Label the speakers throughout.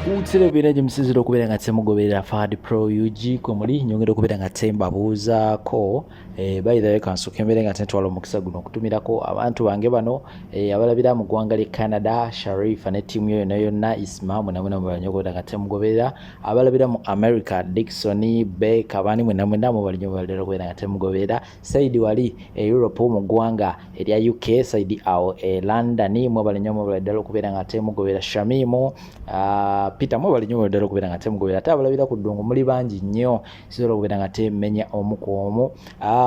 Speaker 1: Ku tereviziyo gye musinzira okubeera nga temugoberera Fahad Pro UG kwe muli, nyongera okubeera nga tembabuuzaako. By the way, kansooke mbeere nga tentwala omukisa guno okutumirako abantu bange bano abalabira mu ggwanga ly'e Canada, Sharifa ne ttiimu yo yonna yonna, Isma, mwena mwena mwebale nnyo okubeera nga temugoberera. Abalabira mu America, Dickson Bek, abaani, mwena mwena mwebale nnyo, mwebale ddala okubeera nga temugoberera. Saidi wali e Europe mu ggwanga erya UK, Saidi awo e London, mwebale nnyo, mwebale ddala okubeera nga temugobera. Shamimu, Peter, mwebale nnyo, mwebale ddala okubeera nga temugobera. Ate abalabira ku ddungu muli bangi nnyo, sisobola okubeera nga temenya omu ku omu.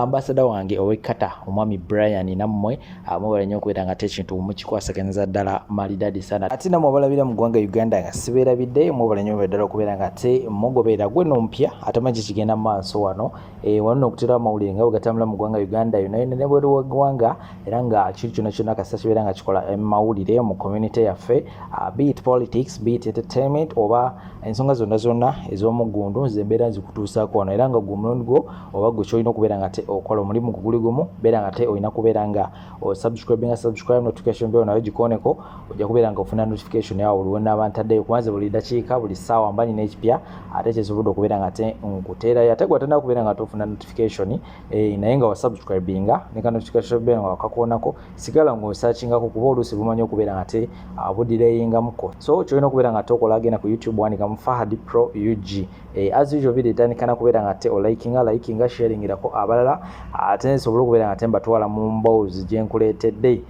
Speaker 1: Ambasada wange ow'e omwami Brian, nammwe mwebale nnyo okubeera nga te ekintu mukikwasaganyiza ddala malidadi sana. Ate nammwe abalabira mu ggwanga Uganda nga sibeerabidde, mwebale nnyo, mwebale ddala okubeera nga te mugoberera. Gwe nompya atamanyi kikigenda mu maaso wano, wano nokutera amawulire nga bwe gatambula mu ggwanga Uganda yonna yonna ne bweru w'eggwanga, era nga kiri kyonna kyonna kasita kibeera nga kikola mawulire mu community yaffe, be it politics, be it entertainment, oba ensonga zonna zonna ez'omuggundu, nze mbeera nzikutuusaako wano. Era nga gwe omulundi gwo oba gwe kyolina okubeera nga te okola omulimu gwo guli gumu, beera nga te olina kubeera nga osubscribinga, subscribe, notification bell nayo gikooneko, ojja kubeera nga ofuna notification yawo buli wenaaba ntaddeyo, kubanze buli dakiika, buli ssaawa mba nina ekipya ate kyesobodde okubeera nga te nkuteerayo. Ate gwe atandika kubeera nga tofuna notification, naye nga wasubscribinga ne ka notification bell nga wakakoonako, sigala ng'osearchingako, kuba oluusi bumanyi okubeera nga te budelayingamuko. So kyolina okubeera nga tokola, genda ku YouTube, wandika mu Fahad Pro UG. As usual, video etandika na kubeera nga te olikinga, likinga, sharingirako abalala, ate nsobole okubeera nga te mbatwala mu mboozi gye nkuleetedde.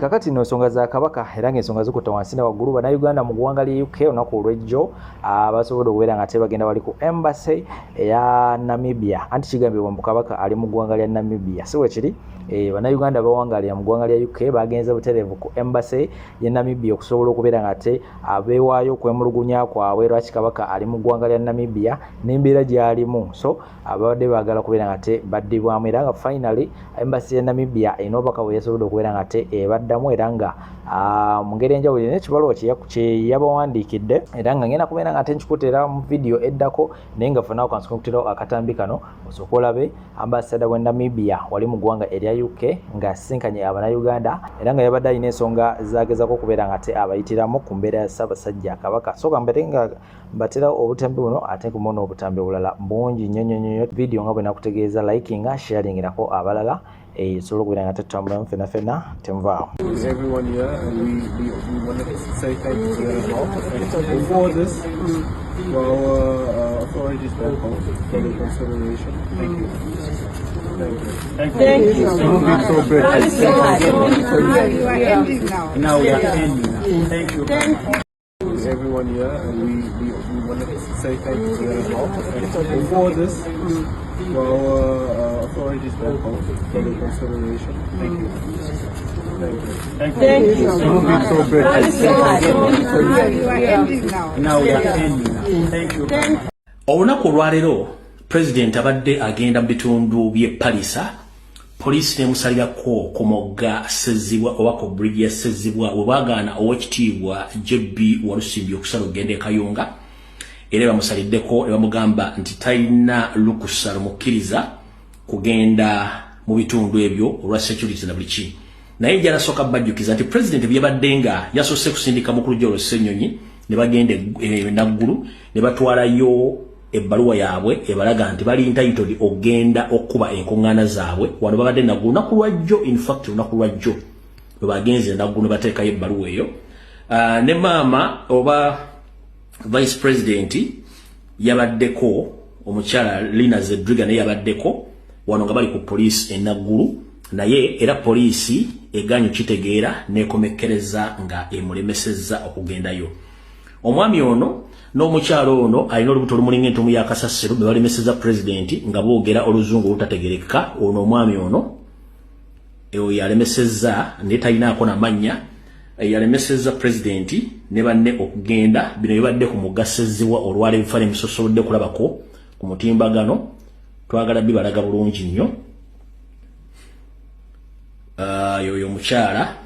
Speaker 1: Kakati nno ensonga za Kabaka, era ng'ensonga zikutta wansi ne waggulu. Bannayuganda mu ggwanga ly'e UK olunaku olw'ejjo basobodde okubeera nga te bagenda wali ku embassy eya Namibia, anti kigambibwa mbu Kabaka ali mu ggwanga lya Namibia, si bwe kiri? Bannayuganda bawangaalira mu ggwanga lya UK bagenze butereevu ku embassy ye Namibia okusobola okubeera nga te abeewaayo okwemulugunya kwabwe lwaki Kabaka ali mu ggwanga lya Namibia n'embeera gy'alimu. So ababadde baagala kubeera nga te baddibwamu, era nga finally embassy ya Namibia erina obubaka bwe yasobodde okubeera nga te ebaddamu, era nga mu ngeri enjawulo erina ekibaluwa kye yabawandiikidde, era nga ngenda kubeera nga ate nkikuteera mu vidiyo eddako. Naye nga for now kansooke nkuterawo akatambi kano osooke olabe ambasada w'e Namibia wali mu ggwanga erya UK ng'asisinkanye Abannayuganda, era nga yabadde alina ensonga zagezako okubeera nga te abayitiramu ku mbeera ya Ssaabasajja Kabaka. So kambeere nga mbaterawo obutambi buno, ate nkumawo n'obutambi obulala bungi nnyo nnyo nnyo. Vidiyo nga bwe nakutegeeza, likinga, sharingirako abalala, osobola okubeera nga tetutambulamu fena fena, temuvaawo.
Speaker 2: Everyone here, and we want to say thank you to you as well. Before this, to our authorities back home for the consideration. Thank you. Thank you.
Speaker 3: Thank you.
Speaker 4: Thank you so much.
Speaker 2: So grateful.
Speaker 4: You are ending now.
Speaker 3: Now we are ending now. Thank you.
Speaker 2: Everyone here, and we want to say thank you to you as well. Before this, to our authorities back home for the consideration. Thank you. Thank you.
Speaker 3: Thank you.
Speaker 4: Thank you so much.
Speaker 2: So grateful.
Speaker 4: You are ending now.
Speaker 3: Now we are ending now. Thank you.
Speaker 5: Olunaku olwaleero pulezidenti abadde agenda mu bitundu by'e Palisa, poliisi nemusalirako ku mugga Sezibwa oba ku bridge ya Sezibwa, we bwagaana Owekitiibwa JB Walusimbi okusala okugenda e Kayunga. Era bamusaliddeko ne bamugamba nti talina lukusa lumukkiriza kugenda mu bitundu ebyo olwa security na buli ki. Naye njala sooka bajjukiza nti pulezidenti byabadde nga yasoose kusindika mukulu Joel Ssenyonyi ne bagenda e Naggulu ne batwalayo ebbaluwa yaabwe ebalaga nti bali entitled okugenda okukuba enkuŋŋaana zaabwe wano. Babadde Naggulu lunaku lwajjo, in fact lunaku lwajjo bwe bagenze Naggulu ne bateekayo ebbaluwa eyo. Ne maama oba vice president yabaddeko, omukyala Lina Zedriga, naye yabaddeko wano nga bali ku poliisi e Naggulu, naye era poliisi eganyo kitegeera nekomekkereza nga emulemesezza okugendayo. Omwami ono n'omukyalo ono alina olubuto olumulinga entumu ya kasasiro be balemeseza pulezidenti nga boogera oluzungu olutategerekeka. Ono omwami ono eyo yalemesezza, naye talinaako namannya, yalemesezza pulezidenti ne banne okugenda. Bino bibadde ku mugga Ssezibwa olwala. Ebifaananyi bisosobodde kulabako ku mutimbagano, twagala bibalaga bulungi nnyo. Yoyo omukyala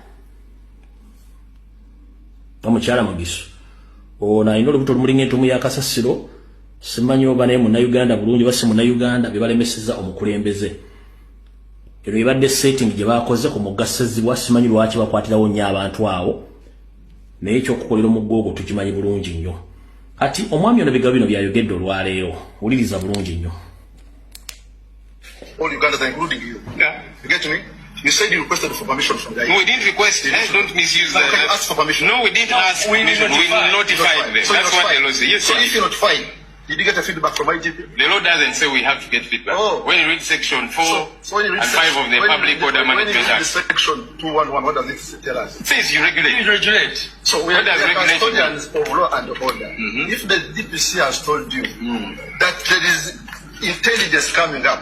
Speaker 5: Mugisu ono alina olubuto olumulinga entumu ya kasasiro. Simanyi oba naye Munnayuganda bulungi oba si Munnayuganda, be balemeseza omukulembeze. Eno ebadde setting gye bakoze ku mugga Ssezibwa. Simanyi lwaki bakwatirawo nnyo abantu awo, naye ekyokukolera omugga ogwo tukimanyi bulungi nnyo. Kati omwami ono bigambo bino byayogedde olwaleero, wuliriza bulungi nnyo.
Speaker 6: All Ugandans, including you.
Speaker 7: Yeah.
Speaker 6: You get me? You said you requested for permission from the
Speaker 7: No, we didn't request. Don't misuse
Speaker 6: Now,
Speaker 7: the.
Speaker 6: can you ask for permission?
Speaker 7: No, we didn't ask permission. We notified them.
Speaker 6: So you
Speaker 7: That's what the law
Speaker 6: notified.
Speaker 7: says. Yes,
Speaker 6: So
Speaker 7: sir.
Speaker 6: if you notify, did you get a feedback from IGP?
Speaker 7: The law doesn't say we have to get feedback.
Speaker 6: Oh.
Speaker 7: When you read section 4
Speaker 6: So when you read
Speaker 7: and 5 of the
Speaker 6: when you
Speaker 7: Public
Speaker 6: read-
Speaker 7: Order
Speaker 6: when you
Speaker 7: Management
Speaker 6: read
Speaker 7: Act,
Speaker 6: the section 211, what does it tell us?
Speaker 7: it says you regulate.
Speaker 8: You regulate.
Speaker 6: So we are,
Speaker 7: What does
Speaker 6: we are
Speaker 7: regulation
Speaker 6: custodians of law and order. If the DPC has told you that there is intelligence coming up,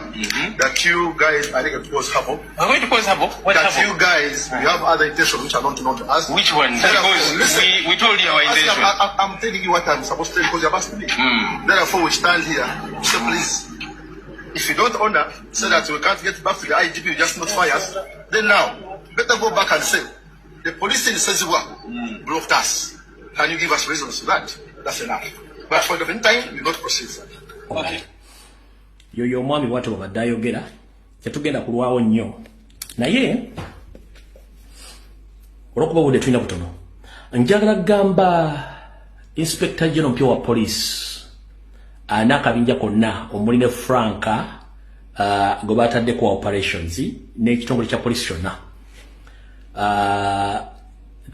Speaker 6: that you guys are going to cause havoc,
Speaker 7: Are we going to cause havoc? What
Speaker 6: that
Speaker 7: havoc?
Speaker 6: you guys, you have other intentions which are not known to us.
Speaker 7: Which ones?
Speaker 6: Therefore,
Speaker 7: Because
Speaker 6: listen,
Speaker 7: we told you our intention.
Speaker 6: I'm telling you what I'm supposed to tell you because you have asked me. Therefore, we stand here to say, please, if you don't honor, say that we can't get back to the IGP, you just notify us. Then now, better go back and say, the police in Sezibwa blocked us. Can you give us reasons for that? That's enough. But for the meantime, we not proceed.
Speaker 7: Okay.
Speaker 5: Yoyo omwami bw'atyo bw'abadde ayogera, tetugenda kulwawo nnyo, naye olwokuba obudde tulina butono, njagala kugamba Inspector General mpya wa police n'akabinja konna omuli ne Franka gwe bataddeko operations n'ekitongole kya police kyonna.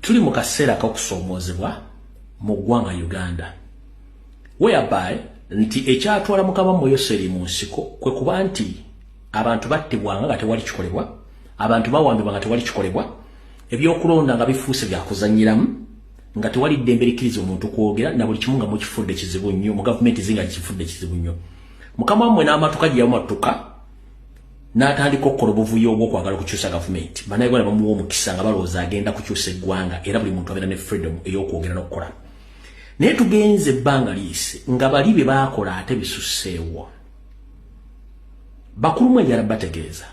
Speaker 5: Tuli mu kaseera ak'okusoomoozebwa mu ggwanga Uganda, whereby nti ekyatwala mukama Yoseri mu nsiko kwe kuba nti abantu battibwanga nga tewali kikolebwa, abantu bawambibwa nga tewali kikolebwa, ebyokulonda nga bifuuse byakuzannyiramu, nga tewali ddembe likkiriza omuntu kwogera, na buli kimu nga mukifudde kizibu nnyo mu gavumenti zinga kifudde kizibu nnyo. Mukama wammwe n'amatuka gye yamatuka n'atandika okukola obuvuyo obw'okwagala okukyusa gavumenti. Bannayuganda bamuwa omukisa nga balowooza agenda kukyusa eggwanga, era buli muntu abeera ne freedom ey'okwogera n'okukola. Naye tugenze ebbanga liise nga bali bye baakola ate bisusseewo. Bakulumu enjala bategeeza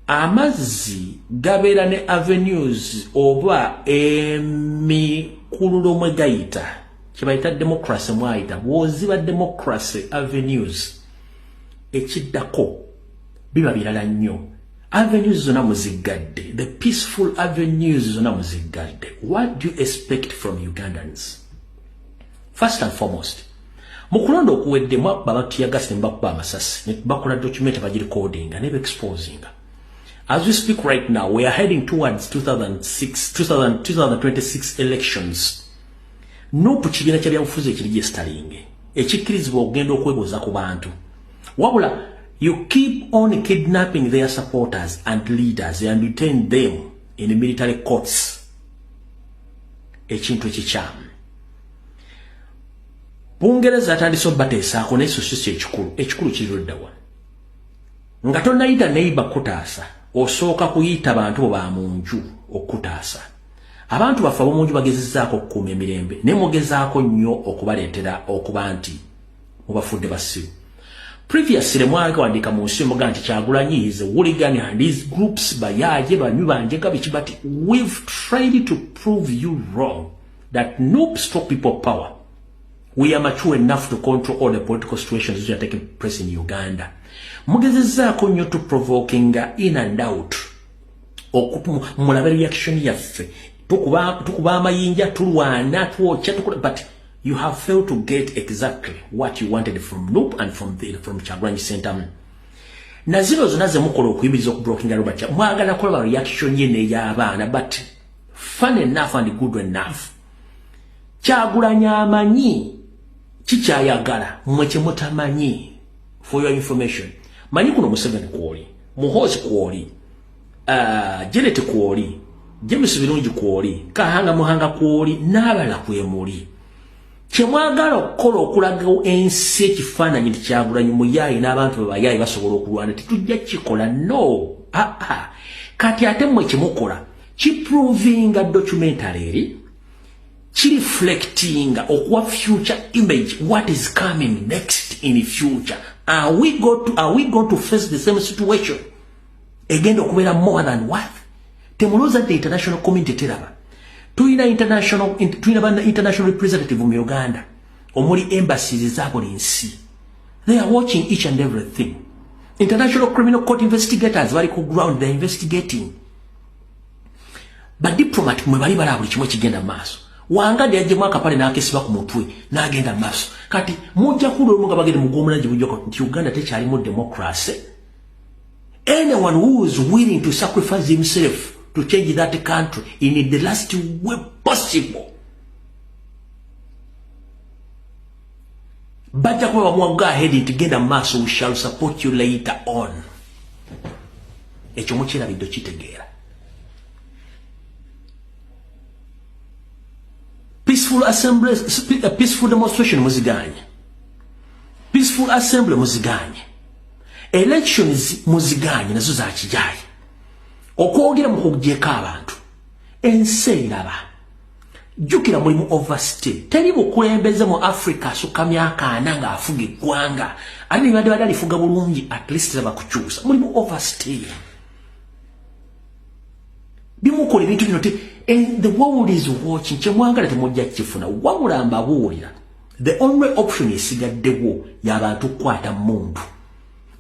Speaker 5: amazzi gabeera ne avenues oba emikululo mwe gayita, kye bayita democracy. Mwayita bw'oziba democracy avenues, ekiddako biba birala nnyo. Avenues zonna muziggadde, the peaceful avenues zonna muziggadde. What do you expect from Ugandans? First and foremost, mu kulonda okuwedde mwabba ba tear gas ne bakuba amasasi ne bakola document bagirecordinga ne exposinga. As we speak right now, we are heading towards 2006 2000, 2026 elections. NUP kibiina kya byabufuzi ekiri registering, ekikkirizibwa okugenda okwebuuza ku bantu, wabula you keep on kidnapping their supporters and leaders and detain them in military courts, ekintu ekikyamu. Bungereza atandise obbateesaako, naye so si ekikulu. Ekikulu kiri luddawa? Nga tonnayita neighbor kutaasa, osooka kuyita bantu bo ba mu nju okutaasa. Abantu baffe ab'omu nju bagezezzaako okukuuma emirembe, naye mugezaako nnyo okubaleetera okuba nti mubafudde basiru. Previously mwakawandiika mu nsi muga nti Kyagulanyi is a hooligan and his groups bayaje banywi banjega biki, but we've tried to prove you wrong that NUP stroke People Power, we are mature enough to control all the political situations which are taking place in Uganda. Mugezezzaako nnyo to provoking in and out mulabe reaction yaffe. Tukuba amayinja, tulwana, twokya, tukola, but you have failed to get exactly what you wanted from NUP and from Kyagulanyi Ssentamu. Na zino zonna ze mukola okuyimiriza okublockinga Robert, mwagala kulaba reaction ye n'ey'abaana. But fun enough and good enough, Kyagulanyi amanyi kikyayagala, mmwe kye mutamanyi. For your information, manyi kuno Museveni kwoli, Muhoozi kwoli, Janet kwoli, James Birungi kwoli, Kahanga Muhanga kwoli, n'abalala kwemuli. Kyemwagala okukola okulaga ensi ekifaananyi nti Kyagulanyi muyaayi n'abantu be bayaayi basobola okulwana, tetujja kikola. No, aa kati ate mmwe kyemukola kiprovinga documentary eri kireflectinga okuwa future image, what is coming next in future. Are we going to face the same situation egenda okubeera more than what? Temulowooza nti international community teraba. Tulina bana international representative mu Uganda omuli embassies eza buli nsi. They are watching each and everything. International Criminal Court investigators bali ku ground, they are investigating. Badiplomat mwe bali, balaba buli kimu ekigenda mu maaso. Wangadde yaggyemu akapale n'akesiba ku mutwe n'agenda maaso. Kati mujja kuwulira olumu nga bagenda mu gw'omunangi bujjako nti Uganda tekyalimu democracy. Anyone who is willing to sacrifice himself to change that country in the last way possible, bajja kuba bamuwa go ahead nti genda mu maaso, we shall support you later on. Ekyo mukyerabidde okitegeera. Peaceful assembly, peaceful demonstration muziganye, peaceful assembly muziganye, elections muziganye, nazo za kijayi. Okwogera mu kugyeko abantu, ensi eraba. Jjukira mulimu overstay. Teri bukulembeze mu Africa asukka myaka 40 ng'afuga eggwanga, ate ne badde alifuga bulungi, at least bakukyusa. Mulimu overstay. Bimukola ebintu bino and the world is watching. Kyemwagala temujja kukifuna. Wabula mbabuulira, the only option esigaddewo y'abantu kukwata mmundu,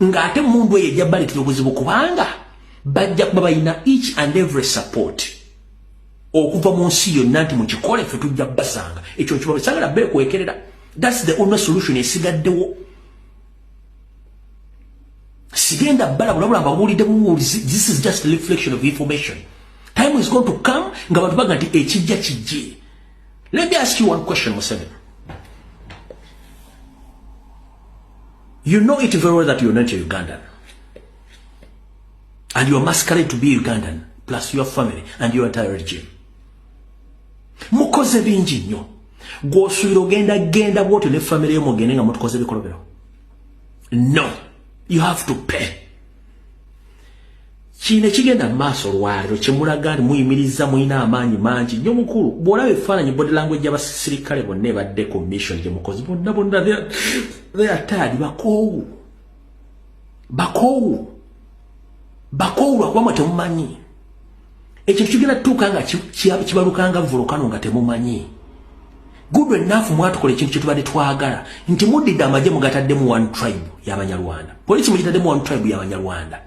Speaker 5: ng'ate emmundu eyo ejja baleetera obuzibu, kubanga bajja kuba balina each and every support okuva mu nsi yonna nti mukikole, ffe tujja basanga. Ekyo nkibasangala beekwekerera. That's the only solution esigaddewo. Sigenda balabulabula, mbabuulidde bubuulizi. This is just a reflection of information. Time is going to come nga bantu baga nti ekijja kijje. Let me ask you one question, Museveni. You know it very well that you're not a Ugandan. And you are masquerading to be Ugandan, plus your family and your entire regime. Mukoze bingi nnyo. Gw'osuubira ogenda genda bw'otyo ne family yo mugende nga mutukoze bikolobero. No, you have to pay. Kino ekigenda mu maaso olwaleero kyemulaga nti muyimiriza, mulina amaanyi mangi nnyo. Mukulu, bw'olaba ebifaananyi, body language y'abasirikale bonna ebadde ku mission gye mukozi, bonna bonna they are tired, bakoowu, bakoowu, bakoowu lwakuba mwe temumanyi. Ekyo kigenda tutuuka nga kibalukanga volcano nga temumanyi. Good enough, mwatukola ekintu kyetubadde twagala nti muddidde amagye mugataddemu one tribe y'Abanyarwanda, poliisi mugitaddemu one tribe y'Abanyarwanda,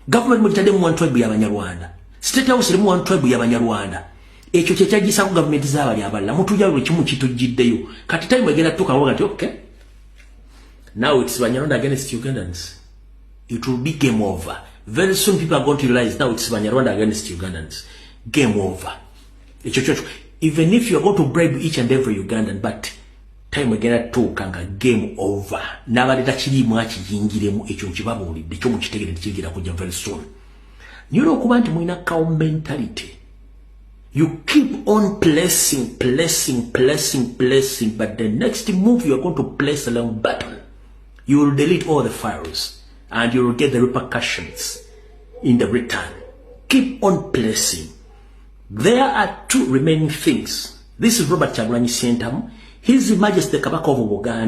Speaker 5: government mugitaddemu one tribe y'Abanyarwanda, State House erimu one tribe y'Abanyarwanda. Ekyo kyekyagisaako gavumenti z'abali abalala. Mutujja buli kimu kitujjiddeyo. Kati time egenda tutuuka nga nti okay, now it's Banyarwanda against Ugandans. It will be game over very soon. People are going to realize now it's Banyarwanda against Ugandans. Game over. Ekyo kyo, even if you are going to bribe each and every Ugandan, but time egenda tutuuka nga game over. N'abaleeta kiriimu akiyingiremu. Ekyo nkibabuulidde, ekyo mukitegere nti kigenda kujja very soon. Naye olwokuba nti mulina cow mentality, you keep on placing, placing, placing, placing, but the next move you are going to place the wrong button. You will delete all the files and you will get the repercussions in the return. Keep on placing. There are two remaining things. This is Robert Kyagulanyi Ssentamu, His Majesty the Kabaka of Buganda.